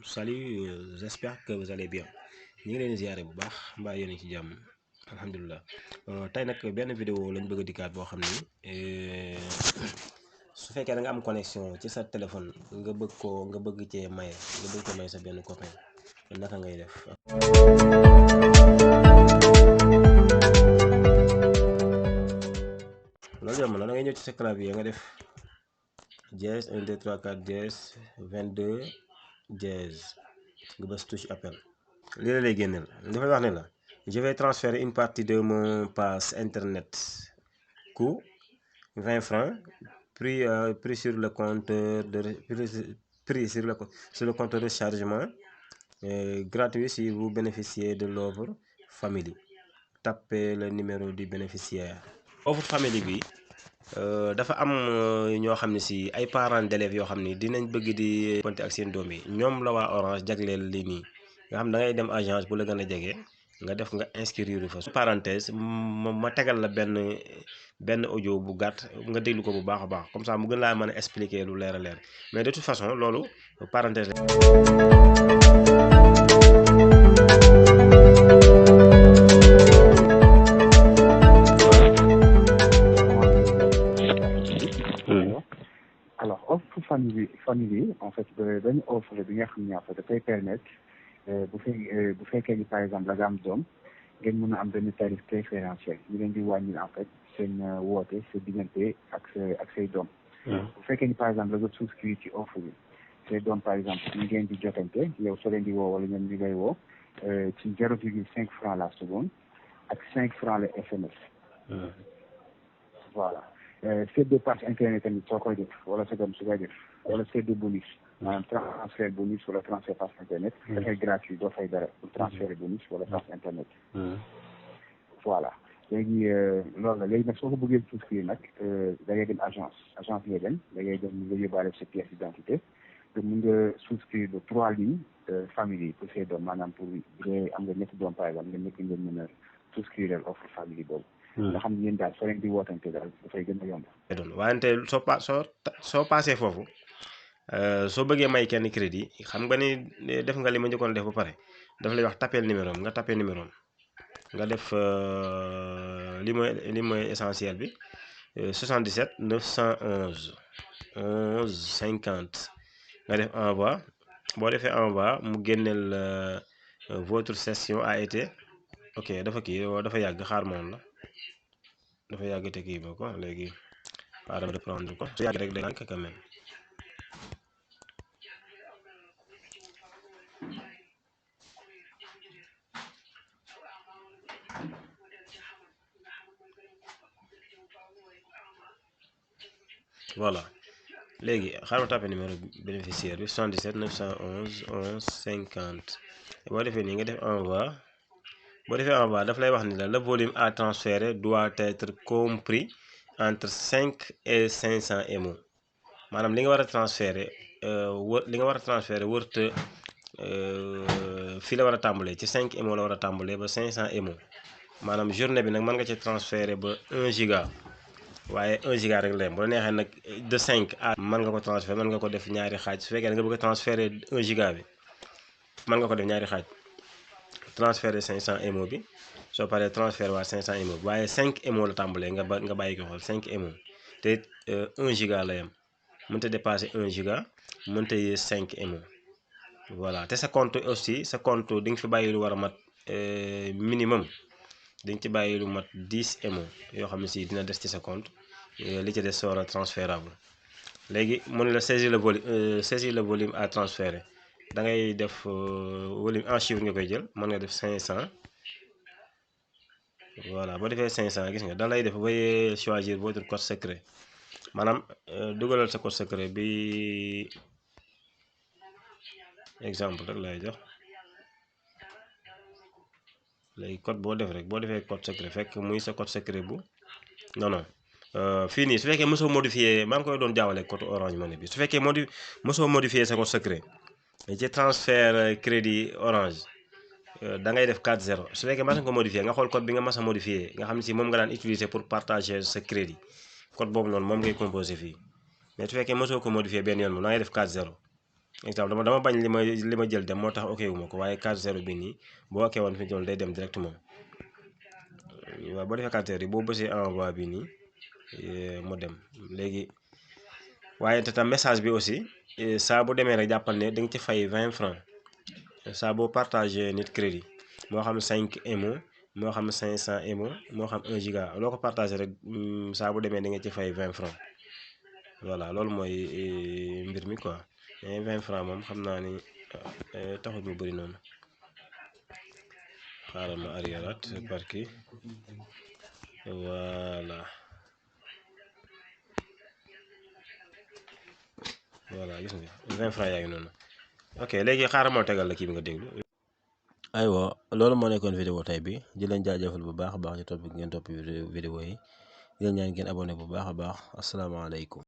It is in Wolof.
Salut, j'espère que vous allez bien. ñu ngi leen di ziare bu baax mbaa yéen a ngi ci jàmm alhamdulilah. Tey nag benn vidéo lañ bëgg a dikkaat boo xam ni su fekkee da nga am connexion ci sa téléphone nga bëgg cee maye sa benn copain naka ngay def. loolu yomb na da ngay ñëw ci sa clavier nga def dièse 1 2 3 4 dièse 22 dièse nga bës touche appel. lii la lay génneel dafay wax ne la je vais transférer une partie de mon pass internet coût 20 francs pris sur le compteur pris sur le compteur de chargement gratuit si vous bénéficiez de l'offre family. Tapez le numéro du bénéficiaire. offre family bi dafa am ñoo xam ne si ay parents d'élèves yoo xam ni dinañ bëgg di ponte ak seen doom yi ñoom la waa Orange jagleel lii nii nga xam da ngay dem agence bu la gën a jege nga def nga inscrire fa. parenthèse ma tegal la benn audio bu gàtt nga déglu ko bu baax a baax comme ça mu gën laa mën a expliquer lu leer a leer mais de toute façon loolu parenthèse la. Alors offre famille en fait dañu offre bi nga xam ne en fait dafay permettre bu fekkee ni par exemple la nga am doom ngeen mën a am benn tarif préférentiel ñu leen di wàññil en fait seen woote sa diggante ak say doom. bu fekkee ni par exemple la nga souscrire ci offre bi say doom par exemple ñu ngeen di jotante yow soo leen di woo wala ñoom ñu lay woo ci 0,5 francs la seconde ak 5 francs le SMS. Voilà. CD pass internet tamit soo koy def wala sa doom su koy def wala CD bonus maanaam transfert bonus wala transfert pass internet dafay gratuit doo fay dara pour transfert bonus wala pass internet. Voilà léegi loolu la léegi nag soo ko bëggee souscrire nag da ngay dem agence ngay dem da ngay dem nga yóbbaale sa pièce d'identité te mun nga souscrire de 3 lignes famille pour say doom maanaam pour am nga ñetti doom par exemple nga nekk nga mën a souscrire offre famille boobu. nga xam ne yéen daal soo leen di wootante daal dafay gën a yomb. wante soo paasee foofu soo bëggee may kenn crédit xam nga ni def nga li ma njëkkoon def ba pare dafa lay wax tapeel numéro nga tapé numéro nga def li mooy essentiel bi 77 911 11 50 nga def envoi boo defee envoi mu génneel votre session a été ok dafa yàgg xaar moom la. dafa yàgg te kii ba ko léegi xaaral reprendre ko su yàgg rek day nànk quand même. voilà léegi xaaral ma tapé numéro bénéficiaire bi 77 911 11 50 boo defee nii nga def envoi. boo defee envoi daf lay wax ni la le volume à transférer doit être compris entre 5 et 500 MO maanaam li nga war a transférer wërta fii la war a tàmbalee ci 5 MO la war a tàmbalee ba 500 MO maanaam journée bi nag mën nga ci transférer ba 1 giga waaye 1 giga rek la yem bu la neexee nag de 5 à mën nga ko transférer mën nga ko def ñaari xaaj su fekkee da nga bëgg a transférer 1 giga bi mën nga ko def ñaari xaaj. transféré 500 MO bi soo paree transféré waa 500 MO bi waaye 5 MO la tàmbalee nga bàyyi ko xool 5 MO te 1 giga la yem mënta dépasser 1 giga mënta yées 5 MO voilà te sa compte aussi di nga fi bàyyi lu war a mat minimum di nga ci bàyyi lu mat 10 MO yoo xam ne si dina des ci sa compte li ci des war a transférable léegi mu ne la saisir le volume à transférer. da ngay def volume en chiffre nga koy jël mën nga def 500 voilà boo defee 500 gis nga da lay def veuillez choisir votre code secret maanaam dugalal sa code secret bi exemple rek lay jox léegi code boo def rek boo defee code secret fekk muy sa code secret bu non fii nii su fekkee mosoo modifier maa ngi koy doon jaawale code Orange Money bi su fekkee mosoo modifier sa code secret. ci transfert crédit Orange da ngay def 4-0 su fekkee mas nga ko modifié nga xool code bi nga mas a modifié nga xam ne si moom nga daan utiliser pour partager sa crédit code boobu noonu moom ngay composé fii mais su fekkee mosoo ko modifié benn yoon moom da ngay def 4-0 exemple dama bañ li ma jël dem moo tax ok wu ma ko waaye 4-0 bi nii boo ok woon fi ñu toll day dem directement waaw boo defee 4-0 yi boo bësee envoi bi nii mu dem léegi waaye te tam message bi aussi saa bu demee rek jàppal ne da nga ci fay 20 francs saa boo partagé nit crédit moo xam 5 emo moo xam 500 emo moo xam 1 giga loo ko partagé rek saa bu demee da nga ci fay 20 francs voilà loolu mooy mbir mi quoi mais 20 francs moom xam naa ni taxul mu bëri noonu xaaral ma arriéraat parki voilà gis nga 20 francs yaa ngi noonu ok léegi xaaral moo tegal la kii bi nga déglu. aywa loolu moo nekkoon vidéo tey bi di leen jaajëfal bu baax a baax ci topp ngeen topp vidéo yi di leen ñaan ngeen abonné bu baax a baax asalaamaaleykum.